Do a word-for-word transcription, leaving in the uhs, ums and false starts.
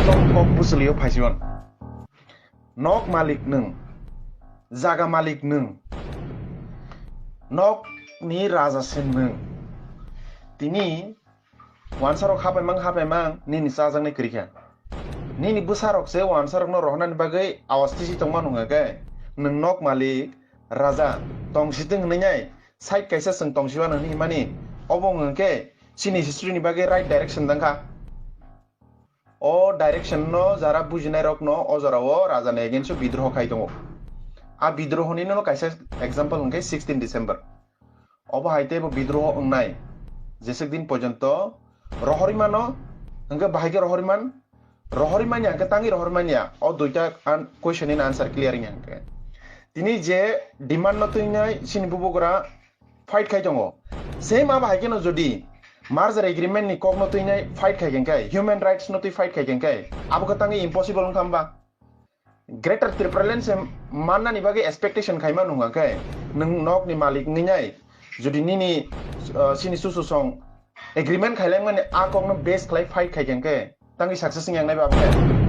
Tong kok bwswlio phaisiwan. Nok malik nwng, jaga malik nwng, nok ni raja se nwng. Tini wansarok hapaimang hapaimang nini chajaknai kwrwi kha. Nini bwsarok se wansarokno rohornani bagwi awas tisi tongma nung khe, nwng nok malik, raja, tong sitwng hwnwi nai, side kaisa chwng tong siwan hwnwi himani, obo wng khe chini history ni bagwi right direction dang kha. O direction no jara bujinai rok no o jora o raja ni against o bidroho khai tongo. A bidroho ni no kaisa example hwnkhe sixteen December. Obo hai tei bo bidroho wngnai jeswk din porjonto rohorwi mano, hwnkhe bahai khe rohorwi man, rohorwi manya hwnkhe tangwi rohorwi manya. O duita an-, question ni answer clear wngya hwnkhe. Tini je demand no twinai chini bubagra fight khai tongo. Same abo hai kheno jodi merger agreement ni kok no twinai fight khai khe, human rights no twi fight khai khe, abo khe tangwi impossible wngkha hwnba? Greater Tipraland se mannani bagwi expectation khaima nung khe, nwng nok ni malik wngwi nai, jodi nini, uh, chini susu song agreement khailaimani a kok no base khlai fight khai khe, tangwi success wngya nai ba abo khe?